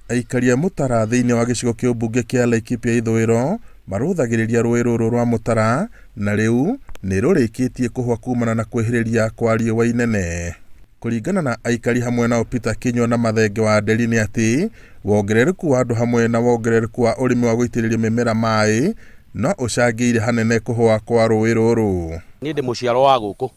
Aikari a Mũtara thĩinĩ wa gĩcigo kĩa ũmbunge kĩa Laikipia ithũĩro marũthagĩrĩria rũĩ rũrũ rwa Mũtara na rĩu nĩ rũrĩkĩtie kũhwa kumana na kwĩhĩrĩria kwa riũa inene. Kũringana na aikari hamwe nao Peter Kinyua na Mathenge wa Nderi nĩ atĩ wongerereku wa andũ hamwe na wongerereku wa ũrĩmi wa gũitĩrĩria mĩmera maĩ no ũcangĩire hanene kũhwa kwa rũĩ rũrũ. Niĩ ndĩ mũciarwo wa gũkũ.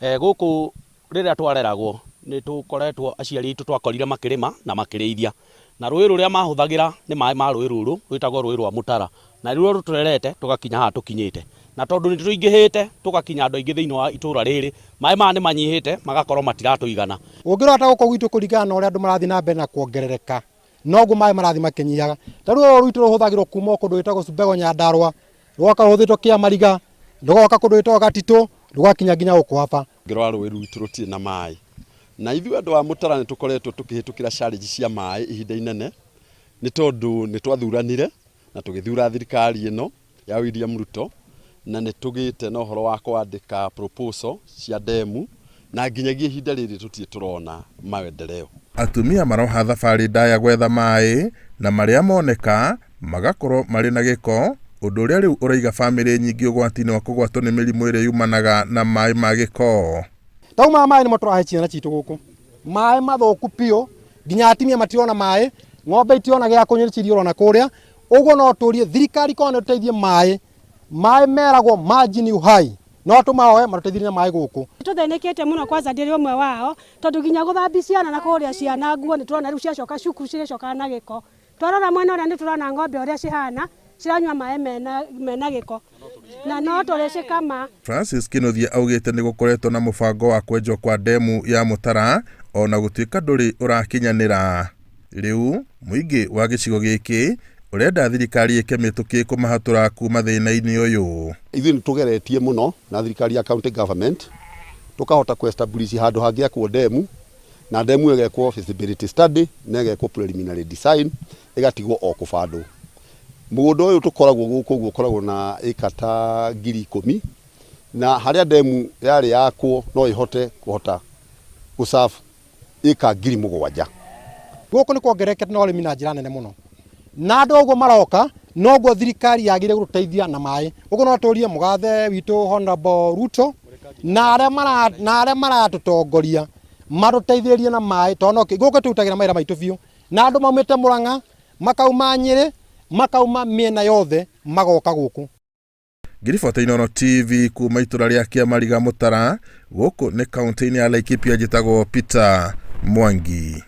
Gũkũ Rĩrĩa twareragwo nĩ tũkoretwo aciari aitũ twakorire makĩrĩma na makĩrĩithia. Na rũĩ rũrĩa mahũthagĩra nĩ maĩ ma rũĩ rũrũ rwĩtagwo rũĩ rwa Mũtara. Na nĩruo rũtũrerete tũgakinya haha tũkinyĩte. Na tondũ nĩ tũingĩhĩte tũgakinya andũ aingĩ thĩinĩ wa itũra rĩrĩ, maĩ maya nĩ manyihĩte magakorwo matiratũigana. Ũngĩrora ta gũkũ gwitũ kũringana na ũrĩa andũ marathiĩ na mbere na kuongerereka, noguo maĩ marathiĩ makĩnyihaga. Ta rĩu rũrũ rwitũ rũhũthagĩrwo kuma o kũndũ gwĩtagwo Subego Nyandarũa, rũgoka rũhũthĩtwo Kĩamariga, rũgoka kũndũ gwĩtagwo Gatitũ, rũgakinya nginya gũkũ Aba. Ũngĩrora rũĩ rwitũ rũtirĩ na maĩ. Na ithuĩ andũ a Mũtara nĩ tũkoretwo tũkĩhĩtũkĩra challenge cia maĩ ihinda inene, nĩ tondũ nĩ twathuranire na tũgĩthura thirikari ĩno ya William Ruto, na nĩ tũgĩte na ũhoro wa kwandĩka proposal cia ndemu, na nginyagia ihinda rĩrĩ tũtirĩ tũrona maendeleo. Atumia maroha thabarĩ ndaya gwetha maĩ na marĩa moneka magakorwo marĩ na gĩko, ũndũ ũrĩa rĩu ũraiga famĩlĩ nyingĩ ũgwati-inĩ wa kũgwatwo nĩ mĩrimũ ĩrĩa yumanaga na maĩ ma gĩko. Ta rĩu maya maĩ nĩmo tũrahe ciana citũ gũkũ, maĩ mathũku biũ, nginya atumia matirona maĩ, ng'ombe itirona gĩa kũnyua nĩ ciriũrwo na kũrĩa, ũguo no tũrie thirikari korwo no ĩtũteithie maĩ, maĩ meragwo maji ni uhai, no tũmahoe matũteithie na maĩ gũkũ. Tũthĩnĩkĩte mũno kwanza ndĩrĩ ũmwe wao tondũ nginya gũthambia ciana na kũhũrĩra ciana nguo nĩ tũrona rĩu ciacoka cukuru cirĩcokaga na gĩko. Twarora mwena ũrĩa nĩ tũrona ng'ombe ũrĩa cihana, ciranyua maĩ mena, mena gĩko na no tũrĩcikama. Francis Kinuthia augĩte nĩ gũkoretwo na mũbango wa kwenjwo kwa ndemu ya Mũtara ona gũtuĩka ndũrĩ ũrakinyanĩra. Rĩu mũingĩ wa gĩcigo gĩkĩ ũrenda thirikari ĩke mĩtũkĩ kũmahatũra kuma thĩna-inĩ ũyũ. Ithuĩ nĩ tũgeretie mũno na thirikari ya county government tũkahota kũ establish handũ hangĩakwo ndemu na ndemu ĩyo ĩgekwo feasibility study na ĩgekwo preliminary design ĩgatigwo o kũbandwo. Mũgũnda ũyũ tũkoragwo gũkũ ũguo ũkoragwo na ĩka ta 10,000 na harĩa ndemu yarĩ yakwo no ĩhote kũhota gũ serve ĩka 7,000. Gũkũ nĩ kuongererekete na ũrĩmi na njĩra nene mũno na andũ ũguo maroka noguo thirikari yagĩrĩire gũtũteithia na maĩ. Ũguo no tũrie mũgathe witũ Honorable Ruto na arĩa maratũtongoria matũteithĩrĩrie na maĩ tondũ no gũkũ tũrutagĩra mawĩra maitũ biũ na andũ maumĩte Mũrang'a, makauma Nyĩrĩ, makauma mĩena yothe magoka gũkũ. Ngĩribota Inooro TV kuma itũra rĩa Kĩamariga Mũtara, gũkũ nĩ kaũntĩ-inĩ ya Laikipia, njĩtagwo Peter Mwangi.